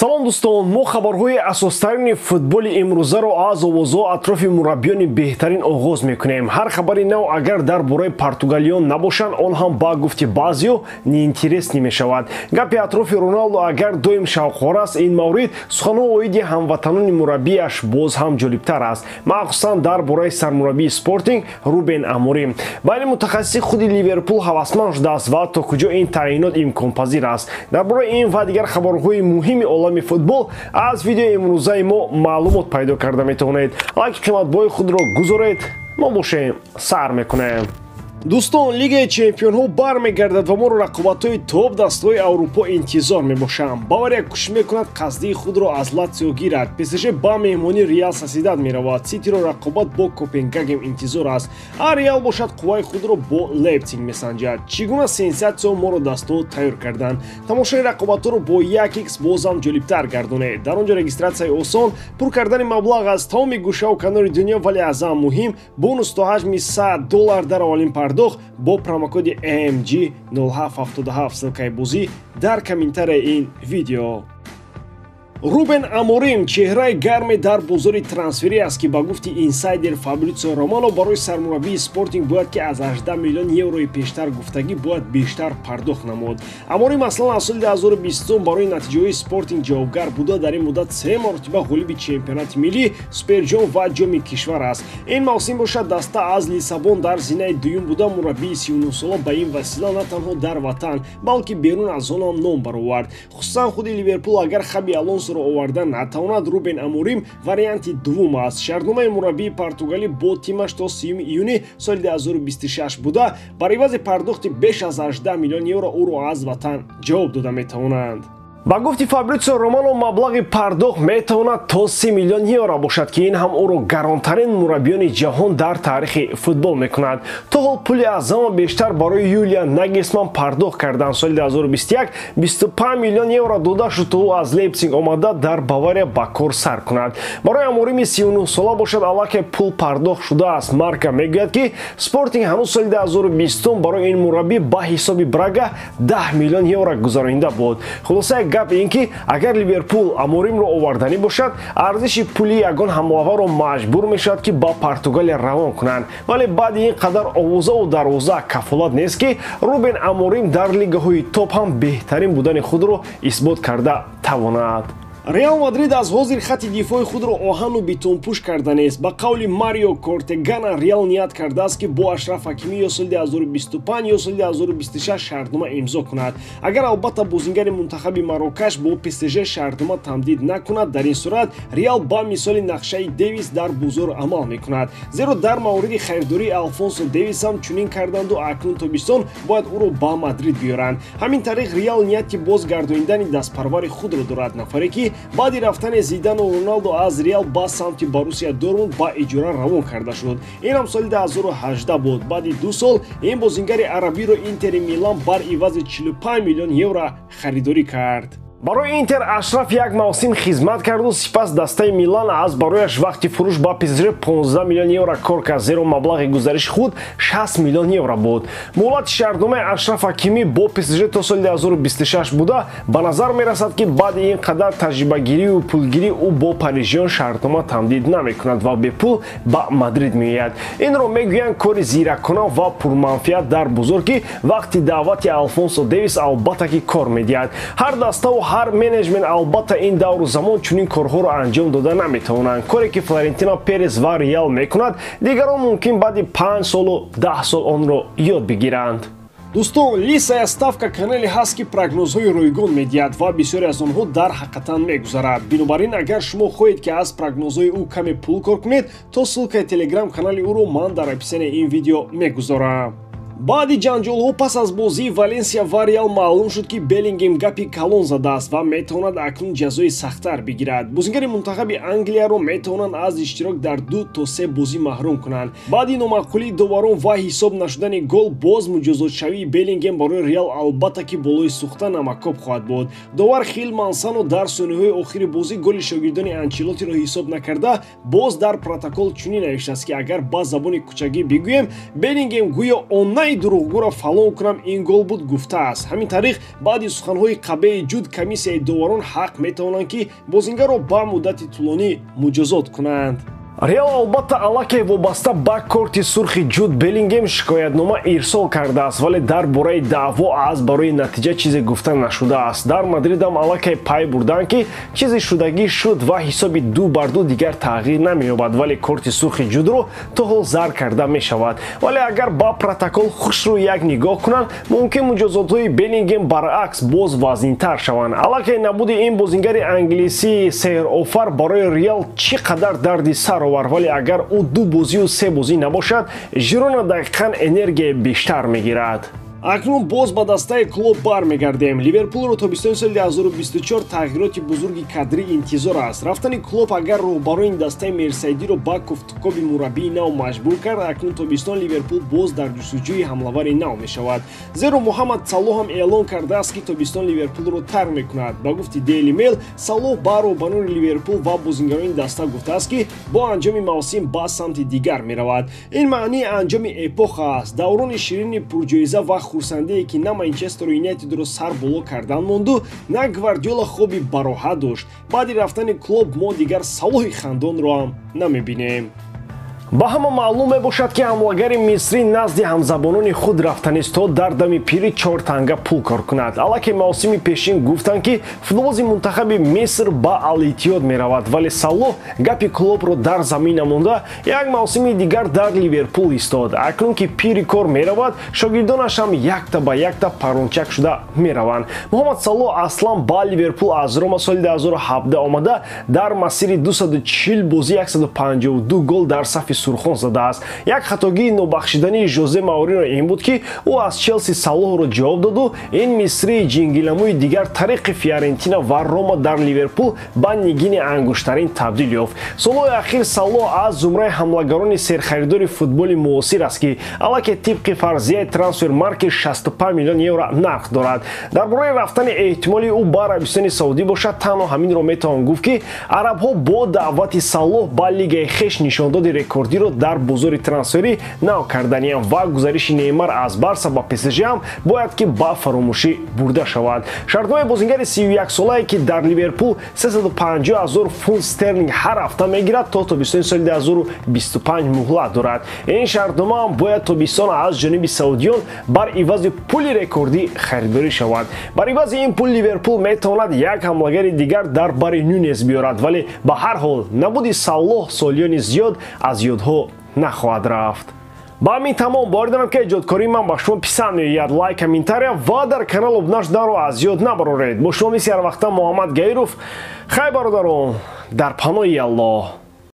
Салом дӯстон, мо хабарҳои асостарини футболи имрӯзаро аз овозҳо атрофи мураббиёни беҳтарин оғоз мекунем. Ҳар хабари нав агар дар бораи португалиён набошанд, он ҳам ба гуфти баъзеҳо неинтересный мешавад. Гапи атрофи Роналдо агар доим шавқовар аст, ин маврид суханҳо оиди ҳамватанони мураббиаш боз ҳам ҷолибтар аст, махсусан дар бораи сармураббии Спортинг Рубен Аморим. Байни мутахассиси худи Ливерпул ҳавасманд шудааст ва то куҷо ин таъйинот имконпазир аст. Дар бораи ин ва дигар хабарҳои муҳими олами футбол аз видеои имрӯзаи мо маълумот пайдо карда метавонед. Лайки қиматбои худро гузоред, мо бошем сар мекунем. Дӯстон, Лигаи чемпионҳо бармегардад ва моро рақобатҳои топ дастаҳои Аврупо интизор мебошанд. Бавария кӯшиш мекунад қасдии худро аз Латсио гирад. ПСЖ ба меҳмонии Реал Сосьедад меравад. Ситиро рақобат бо Копенгаген интизор аст. А Реал бошад қувваи худро бо Лейпсиг месанҷад. Чӣ гуна сенсатсио моро дастаҳо тайёр карданд? Тамошои рақобатҳоро бо 1x бозам ҷолибтар гардонед. Дар он ҷо регистратсияи осон, пур кардани маблағ аз тамоми гӯшаву канори дунё, вале аз ҳама муҳим бонус то ҳаҷми $100 дар аввалин пардохт бо промокоди AMG0777. Ссылкаи бозӣ дар комментарияи ин видео. Рубен Аморим чеҳраи гарме дар бозори трансферӣ аст, ки ба гуфти инсайдер Фабритсио Романо барои сармураббии Спортинг бояд ки аз 18 миллион еврои пештар гуфтагӣ бояд бештар пардохт намуд. Аморим аслан аз соли 2020 барои натиҷаҳои Спортинг ҷавобгар буда, дар ин муддат се маротиба ғолиби чемпионати миллӣ, суперҷом ва ҷоми кишвар аст. Ин мавсим бошад даста аз Лиссабон дар зинаи дуюм буда, мураббии 39сола ба ин васила на танҳо дар ватан, балки берун аз он ҳам ном баровард. Хусусан худи Ливерпул агар Хаби Алонсоро оварда натавонад, Рубен Аморим варианти дуввум аст. Шартномаи мураббии португалӣ бо тимаш то 3 июни соли 2026 буда, бар ивази пардохти беш аз 18 миллион евро ӯро аз ватан ҷавоб дода метавонанд. Ба гуфти Фабритсио Романо маблағи пардохт метавонад то 3 миллион евро бошад, ки ин ҳам ӯро гаронтарин мураббиёни ҷаҳон дар таърихи футбол мекунад. То ҳол пули аз ҳама бештар барои Юлиан Нагелсман пардохт карданд. Соли 2021 25 миллион евро дода шуд, то ӯ аз Лейпсиг омада дар Бавария ба кор сар кунад. Барои Аморими 39сола бошад аллакай пул пардохт шудааст. Марка мегӯяд, ки Спортинг ҳанӯз соли 2020 барои ин мураббӣ ба ҳисоби Брага 10 миллион евро гузаронида буд. Хулосаи гап ин ки агар Ливерпул Аморимро оварданӣ бошад, арзиши пули ягон ҳамлаваро маҷбур мешавад, ки ба Португалия равон кунанд. Вале баъди ин қадар овозаву дарвоза кафолат нест, ки Рубен Аморим дар лигаҳои топ ҳам беҳтарин будани худро исбот карда тавонад. Реал Мадрид аз ҳозир хати дифои худро оҳану бетонпӯш карда нест. Ба қавли Марио Кортегана, Реал ният кардааст, ки бо Ашраф Ҳакимӣ ё соли 2025 ё соли 2026 шартнома имзо кунад. Агар албатта бозингари мунтахаби Марокаш бо ПСЖ шартнома тамдид накунад, дар ин сурат Реал ба мисоли нақшаи Девис дар бозор амал мекунад. Зеро дар мавриди харидории Алфонсо Девис ҳам чунин карданду акнун тобистон бояд ӯро ба Мадрид биёранд. Ҳамин тариқ Реал нияти бозгардонидани дастпарвари худро дорад, нафаре ки баъди рафтани Зидану Роналдо аз Реал ба самти Боруссия Дортмунд ба иҷора равон карда шуд. Ин ҳам соли 2018 буд. Баъди ду сол ин бозингари арабиро Интери Милан бар ивази 45 миллион евро харидорӣ кард. Барои Интер Ашраф як мавсим хизмат карду сипас дастаи Милан аз барояш вақти фурӯш ба ПСЖ 15 миллион евро кор кард, зеро маблағи гузариши худ 60 миллион евро буд. Муҳлати шартномаи Ашраф Ҳакимӣ бо ПСЖ то соли 2026 буда, ба назар мерасад, ки баъди ин қадар таҷрибагирию пулгирӣ ӯ бо парижиён шартнома тамдид намекунад ва бепул ба Мадрид меояд. Инро мегӯянд кори зиракона ва пурманфиат дар бозор, ки вақти даъвати Алфонсо Девис албатта ки кор медиҳад. Ҳар даставу ҳар менеҷмент албатта ин давру замон чунин корҳоро анҷом дода наметавонанд. Коре ки Флорентино Перес ва Реал мекунад, дигарон мумкин баъди 5 солу 10 сол онро ёд бигиранд. Дӯстон, Лисая ставка канале ҳаст, ки прогнозҳои ройгон медиҳад ва бисёре аз онҳо дар ҳақиқатан мегузарад. Бинобар ин агар шумо хоҳед, ки аз прогнозҳои ӯ каме пул кор кунед, то ссылкаи телеграм канали ӯро ман дар описанияи ин видео мегузорам. Баъди ҷанҷолҳо пас аз бозии Валенсия ва Реал маълум шуд, ки Беллингем гапи калон задааст ва метавонад акнун ҷазои сахттар бигирад. Бозингари мунтахаби Англияро метавонанд аз иштирок дар 2 то 3 бозӣ маҳрум кунанд. Баъди номаъқулии доварон ва ҳисоб нашудани гол, боз муҷозотшавии Беллингем барои Реал албатта ки болои сӯхта намакоб хоҳад буд. Довар Хил Мансано дар сониҳои охири бозӣ голи шогирдони Анчелотиро ҳисоб накарда, боз дар протокол чунин навиштааст, ки агар ба забони кӯчагӣ бигӯем, Беллингем гӯё он Ман дурӯғгӯро фалон кунам, ин гол буд гуфтааст. Ҳамин тариқ баъди суханҳои қабеҳи Ҷуд комиссияи доварон ҳақ метавонанд, ки бозингарро ба муддати тӯлонӣ муҷозот кунанд. Реал албатта аллакай вобаста ба корти сурхи Ҷуд Беллингем шикоятнома ирсол кардааст, вале дар бораи даъво аз барои натиҷа чизе гуфта нашудааст. Дар Мадридам аллакай пай бурданд, ки чизе шудагӣ шуд ва ҳисоби 2-2 дигар тағйир намеёбад, вале корти сурхи Ҷудро то ҳол зар карда мешавад. Вале агар ба протокол хушрӯ як нигоҳ кунанд, мумкин муҷозотҳои Беллингем баръакс боз вазнинтар шаванд. Аллакай набуди ин бозингари англисии сеҳрофар барои Реал чӣ қадар дарди сар овард, вале агар ӯ 2 бозию 3 бозӣ набошад, Жирона дақиқан энергияи бештар мегирад. Акнун боз ба дастаи Клоп бармегардем. Ливерпулро тобистони соли 2024 тағйироти бузурги кадрӣ интизор аст. Рафтани Клоп агар роҳбарони дастаи Мерсайдиро ба кофтукоби мураббии нав маҷбур кард, акнун тобистон Ливерпул боз дар ҷустуҷӯи ҳамлавари нав мешавад. Зеро Муҳаммад Салоҳ ҳам эълон кардааст, ки тобистон Ливерпулро тарк мекунад. Ба гуфти Дейли Мейл, Салоҳ ба роҳбарони Ливерпул ва бозингарони даста гуфтааст, ки бо анҷоми мавсим ба самти дигар меравад. Ин маънии анҷоми эпоха аст. Даврони ширини пурҷоиза ва хурсандие, ки на Манчестер Юнайтедро сар боло кардан монду, на Гвардиола хоби бароҳат дошт. Баъди рафтани Клоп мо дигар Салоҳи хандонро ҳам намебинем. Ба ҳама маълум мебошад, ки ҳамлагари мисрӣ назди ҳамзабонони худ рафтанист, то дар дами пири 4 танга пул кор кунад. Аллакай мавсими пешин гуфтанд, ки футболбози мунтахаби Миср ба Ал-Иттиҳод меравад, вале Салоҳ гапи Клопро дар замин намонда, як мавсими дигар дар Ливерпул истод. Акнун ки пири кор меравад, шогирдонаш ҳам якта ба якта парончак шуда мераванд. Муҳаммад Салоҳ аслан ба Ливерпул аз Рома соли 2017 омада, дар масири 240 бозӣ 152 гол дар сафи сурхон задааст. Як хатогии нобахшидании Жозе Маурино ин буд, ки ӯ аз Челси Салоҳро ҷавоб доду ин мисрии ҷингиламӯи дигар тариқи Фиорентина ва Рома дар Ливерпул ба нигини ангуштарин табдил ёфт. Солҳои ахир Салоҳ аз зумраи ҳамлагарони серхаридори футболи муосир аст, ки аллакай тибқи фарзияи Трансфер-Маркет 65 миллион евро нарх дорад. Дар бораи рафтани эҳтимоли ӯ ба Арабистони Саудӣ бошад, танҳо ҳаминро метавон гуфт, ки арабҳо бо даъвати Салоҳ ба лигаи хеш нишондоди рекордиро дар бозори трансферӣ нав карданиям ва гузариши Неймар аз Барса ба ПСЖ ҳам бояд ки ба фаромӯшӣ бурда шавад. Шартномаи бозингари 31-солае, ки дар Ливерпул 350 ҳазор фунт стерлинг ҳар ҳафта мегирад, то тобистони соли 2025 муҳлат дорад. Ин шартнома ҳам бояд тобистон аз ҷониби саудиён бар ивази пули рекордӣ харидорӣ шавад. Бар ивази ин пул Ливерпул метавонад як ҳамлагари дигар дар бари Нюнес биёрад, вале ба ҳар ҳол набуди Салоҳ солиёни зиёд аз ёдҳо нахоҳад рафт. Ба ҳамин тамом. Бовар дорам, ки эҷодкории ман ба шумо писанд меояд. Лайк, комментария ва дар канал обуна шуданро аз ёд набароред. Бо шумо мисли ҳар вақта Муҳаммад Гаиров. Хай, бародарон, дар паноҳи Аллоҳ.